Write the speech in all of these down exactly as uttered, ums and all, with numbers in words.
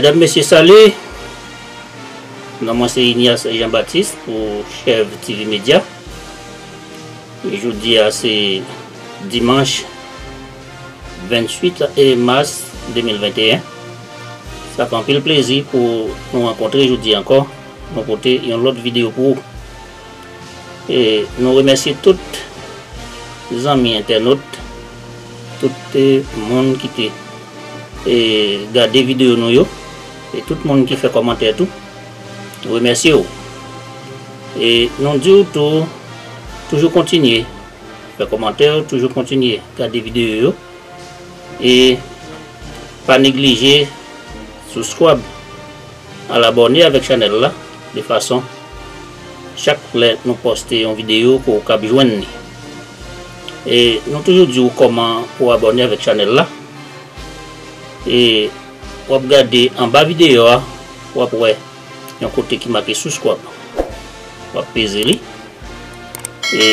Medam, mesye, sali. Non mwen se Ignace Jean Baptiste pou Chèv T V Media. Jodi a se dimanch venntuit mas de mil venteyen. Sa fè anpil plezi pou nou rankontre jodi ankò. Nou pote yon lòt videyo pou ou. E nou remèsye tout zanmi entènot, tout, e, moun ki te, e, gade videyo nou yo, e tout moun ki fè kòmantè tou. Nou remèsye w. E nou di w tou, toujou kontinye fè kòmantè, toujou kontinye gade videyo yo. E pa neglije subscribe al abòne avèk chanèl la, de fason chak lè nou poste yon videyo ke w kab jwenn li. E nou toujou di w kòman pou w abòne avèk chanèl la. E w ap gade anba videyo a, w ap wè yon kote ki make subscribe. W ap peze li. E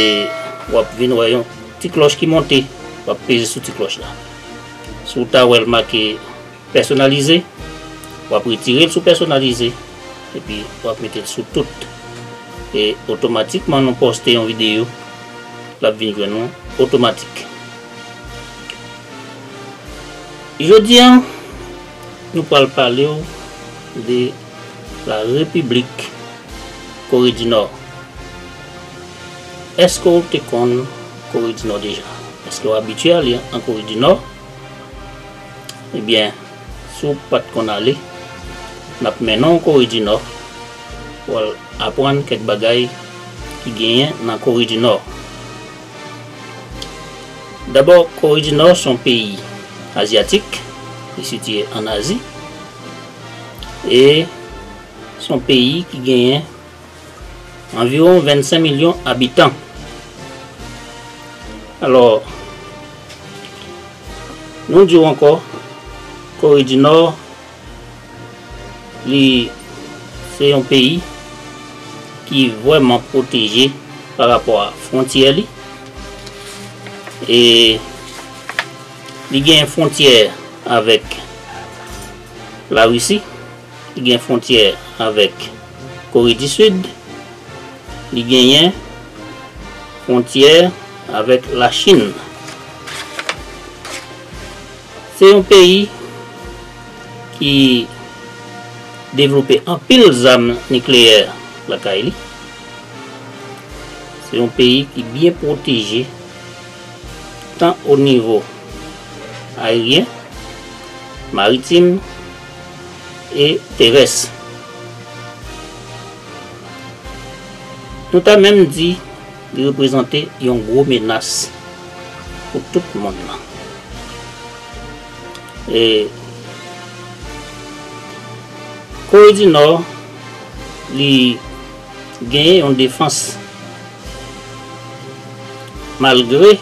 w ap vin wè yon ti klòch ki monte. W ap peze sou ti klòch la. Si w ta wè l make pèsonalize, w ap retire l sou pèsonalize, epi w ap mete l sou tout. E otomatikman nou poste yon videyo, l ap vin jwenn ou otomatik. Jodi a, nou pral pale w de la Repiblik Kore di Nò. Èske w te konn Kore di Nò deja? Èske w abitye ale an Kore di Nò? Ebyen, si w pa t konn ale, n ap mennen w Kore di Nò, w al aprann kèk bagay ki genyen nan Kore di Nò. Dabò, Kore di Nò se yon peyi azyatik, li sitiye ann Azi, e se yon peyi ki genyen anviwon vennsenk milyon abitan. Alò, nou di w ankò, Kore di Nò, li se yon peyi ki vrèman pwoteje pa rapò a fwontyè li. E li gen fwontyè avèk Larisi, li gen fwontyè avèk Kore di Sid, li genyen fwontyè avèk Lachin. Se yon peyi ki devlope anpil zam nikleyè lakay li. Se yon peyi ki byen pwoteje, tan o nivo ayeryen, maritim e terès. Nou ta menm di li reprezante yon gwo menas pou tout mond lan. E Kore di Nò, li genyen yon defans malgre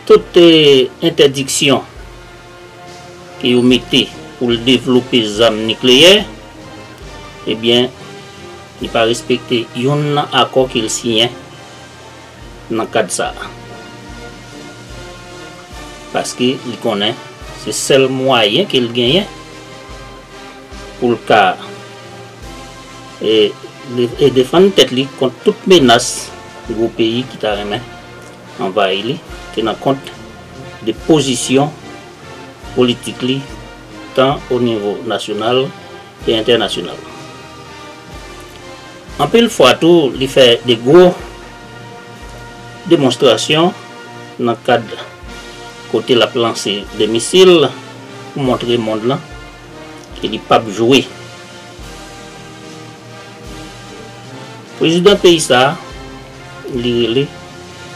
tout, e, entèdiksyon ke yo mete pou l devlope zam nikleyè, ebyen, li pa respekte youn nan akò ke l siyen nan kad sa a. Paske li konnen se sèl mwayen ke l genyen pou l ka, e, de-, e defann tèt li kont tout menas gwo peyi ki ta renmen anvayi li, tenan kont de pozisyon politik li, tan o nivo nasyonal e entènasyonal. Anpil fwa tou, li fè de gwo demonstrasyon nan kad kote l ap lanse de misil pou montre mond lan ke li p ap jwe. Prezidan peyi sa a, li rele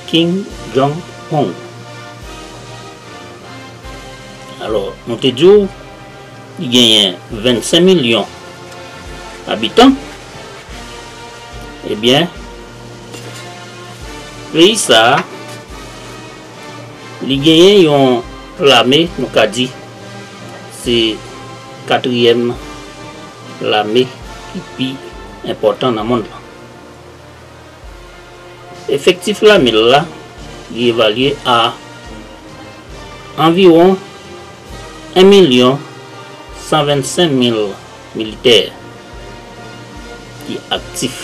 Kim Jong-un. Alò, nou te di w, li genyen vennsenk milyon abitan. Ebyen, peyi sa a, li genyen yon lame, nou ka di, se katriyèm lame ki pi enpòtan nan mond lan. Efektif lame l la, li evalye a anviwon en milyon san vennsenk mil militè ki aktif.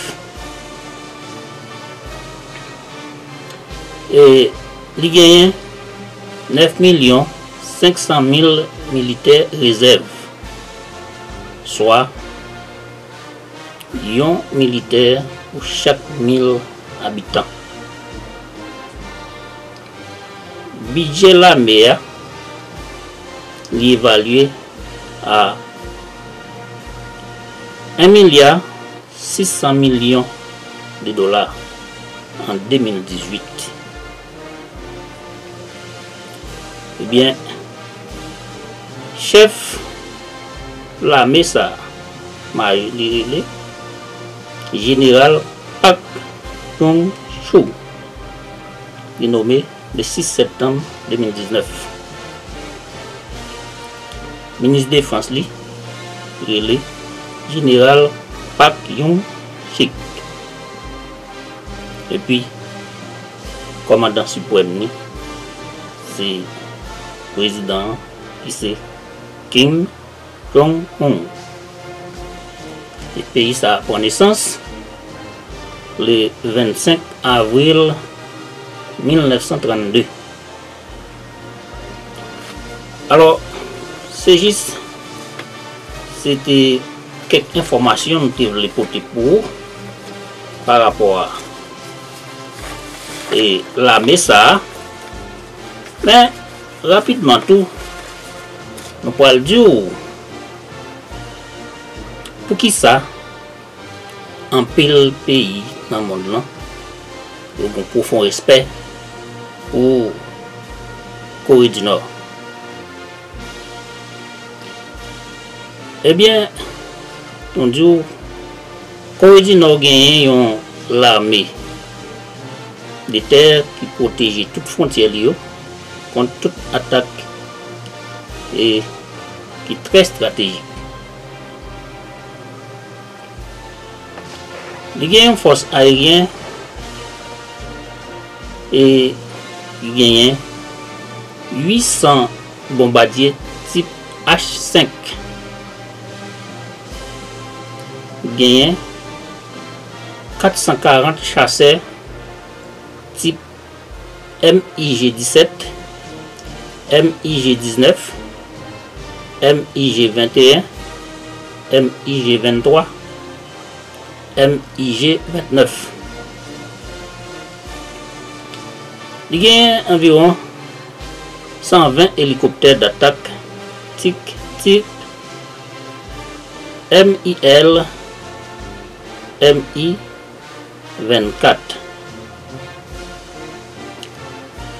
E li genyen nèf milyon senk san mil militè rezèv, swa yon militè pou chak mil abitan. Bidjè lame a, li evalye a en milya sis san milyon de dola an de mil dizuit. Ebyen, chèf lame sa a, li rele Jeneral Park Yong-chul. Li nome le sis septanm de mil diznèf. Minis defans li rele Jeneral Park Yong-sik. Epi, kòmandan siprèm li, se prezidan an, ki se Kim Jong-un. E peyi sa a pran nesans le vennsenk avril mil nèf san trannde. Alò, se jis, se te kèk enfòmasyon m te vle pote pou ou pa rapò a, e, lame sa a. Men, rapidman tou, nou pral di w poukisa anpil peyi nan mond lan, yo gen pwofon respè pou Kore di Nò. Ebyen, nou di w, Kore di Nò genyen yon lame de tè ki pwoteje tout fwontyè li yo kont tout atak e ki trè estratejik. Li gen yon fòs ayeryen e li genyen uit san bonbadye tip H senk. Li genyen kat san karant chasè tip M I G disèt, M I G diznèf, M I G venteyen, M I G venntwa, M I G ventnèf. Li genyen anviwon san ven elikoptè datak tik, tip M I L, M I vennkat.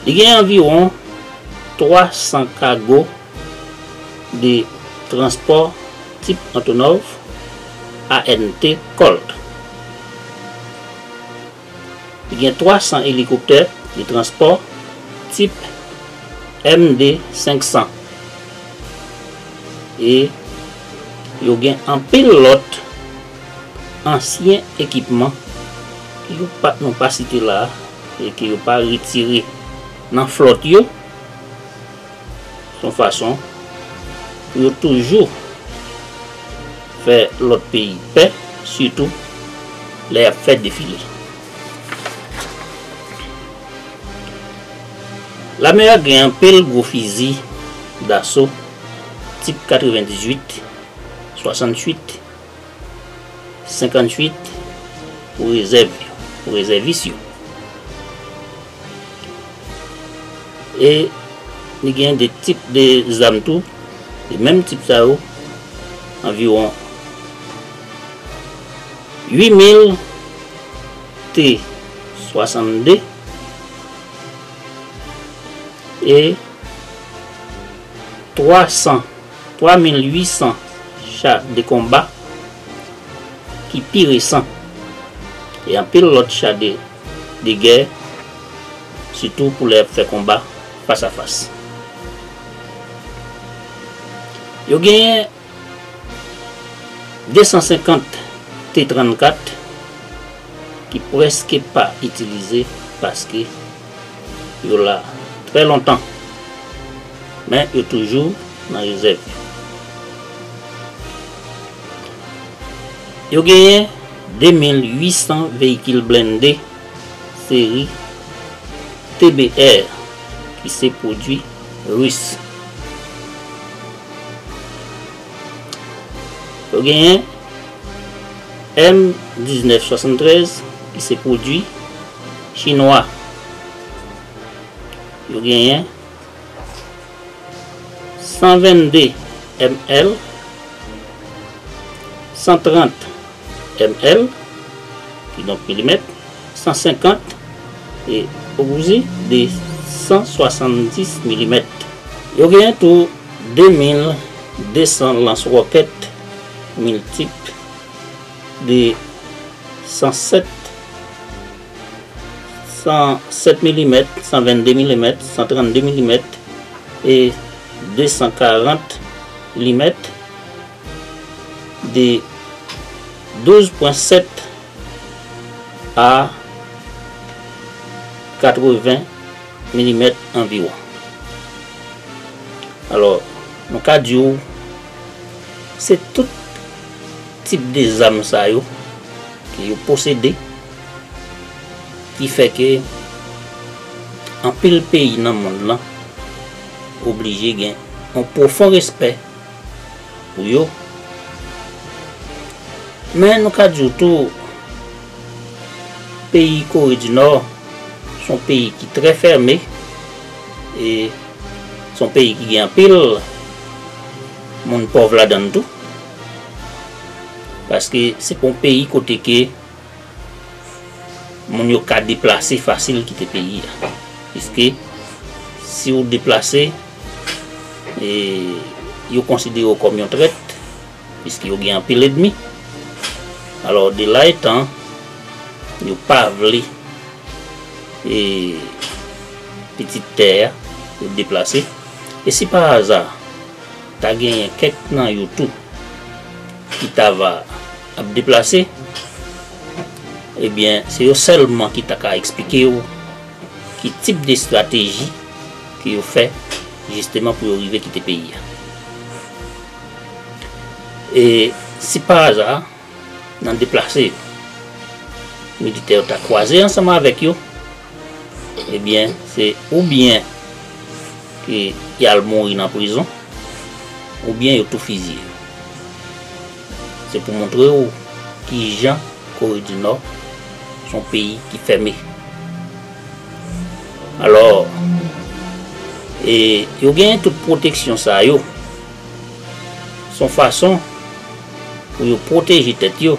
Li gen anviwon twa san kago de transpò tip Antonov A N T Colt. Li gen twa san elikoptè de transpò tip M D senk san. E yo gen anpil lòt ansyen ekipman ke yo pa, nou pa site la a, e ke yo pa retire nan flòt yo, se yon fason pou yo toujou fè lòt peyi pè, sitou lè y ap fè defile. Lame a gen anpil gwo fizi daso tip katrevendizuit, swasanntuit, senkantuit pou rezèv yo, pou rezèvis yo. E li gen de tip de zam tou, e menm tip sa yo, anviwon uit mil T swasannde e twa san, twa mil uit san cha de konba ki pi resan, e anpil lòt cha de, de gè, sitou pou lè y ap fè konba fas a fas. Yo genyen de san senkant T trannkat ki prèske pa itilize paske yo la trè lontan, men yo toujou nan rezèv yo. Yo genyen de mil uit san veyikil blende seri T B R ki se pwodui ris. Yo genyen M diznèf swasanntrèz ki se pwodui chinwa. Yo genyen san vennde M L, san trant M L, kidonk milimèt, san senkant e osi de san swasanndis milimèt. Yo genyen tou de mil de san lans wòkèt miltip de san sèt, san sèt milimèt, san vennde milimèt, san trannde milimèt e de san karant milimèt, de douz pwen sèt a katreven milimèt anviwon. Alò, nou ka di w, se tout tip de zam sa yo ke yo posede ki fè ke anpil peyi nan mond lan oblije gen yon pwofon respè pou yo. Men nou ka di w tou, peyi Kore di Nò se yon peyi ki trè fèmen e se yon peyi ki gen anpil moun pòv ladan l tou. Paske se pa yon peyi kote ke moun yo ka deplase fasil kite peyi a. Piske si w deplase, e, yo konsidere w kòm yon trèt, piske yo gen anpil ènmi. Alò, de la etan, yo pa vle, e, pitit tè a, yo deplase. E si pa aza, ta genyen kèk nan yo tou ki ta va ap deplase, ebyen, se yo sèlman ki ta ka eksplike w ki tip de estrateji ke yo fè jisteman pou yo rive kite peyi a. E si pa aza, nan deplase yo, militè yo ta kwaze ansanm avèk yo, ebyen, se oubyen ke y al mouri nan prizon, oubyen yo tou fiziye yo. Se pou montre w kijan Kore di Nò se yon peyi ki fèmen. Alò, e, yo genyen tout pwoteksyon sa yo. Se yon fason pou yo pwoteje tèt yo.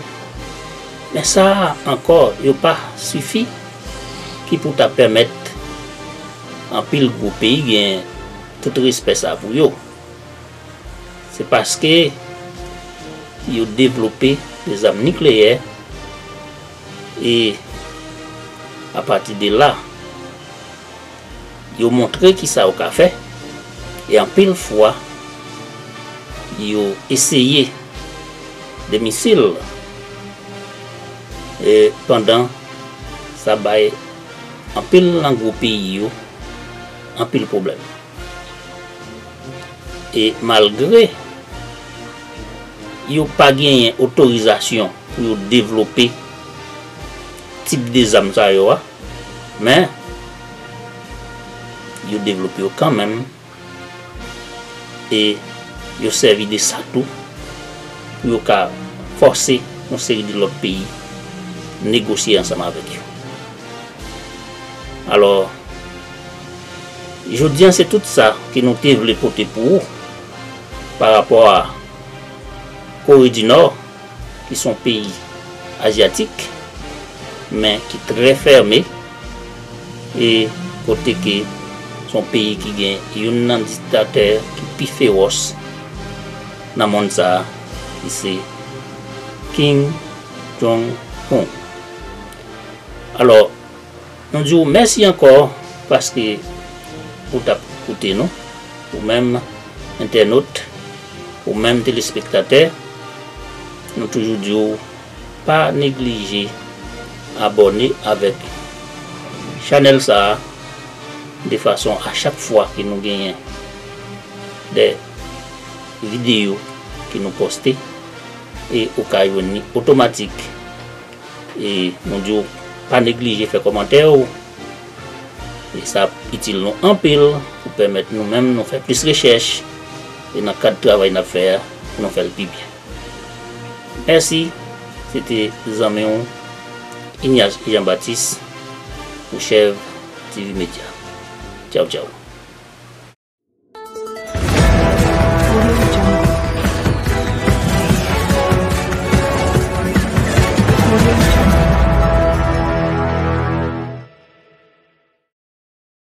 Men sa a ankò, yo pa sifi ki pou ta pèmèt anpil gwo peyi gen tout respè sa pou yo. Se paske yo devlope de zam nikleyè e apati de la, yo montre kisa yo ka fè, e anpil fwa, yo eseye de misil, e pandan sa bay anpil nan gwo peyi yo anpil pwoblèm. E malgre yo pa genyen otorizasyon pou yo devlope tip de zam sa yo a, men yo devlope yo kanmenm, e yo sèvi de sa tou pou yo ka fòse yon seri de lòt peyi negosye ansanm avèk yo. Alò, jodi a, se tout sa ke nou te vle pote pou ou pa rapò a Kore di Nò, ki se yon peyi azyatik, men ki trè fèmen, e kote ke se yon peyi ki gen youn nan diktatè ki pi fewòs nan mond sa a, ki se Kim Jong-un. Alò, nou di w mèsi ankò paske ou t ap koute nou, ou menm entènot, ou menm telespektatè. Nou toujou di w pa neglije abòne avèk chanèl sa a, de fason a chak fwa ke nou genyen de videyo ke nou poste, e ou ka jwenn li otomatik. E nou di w pa neglije fè kòmantè w. E sa ap itil nou anpil pou pèmèt nou menm nou fè plis rechèch e nan kad travay n ap fè a, pou nou fè l pi byen. Mèsi, se te zanmi w Ignace Jean Baptiste pou Chèv T V Media. Tchaw, tchaw.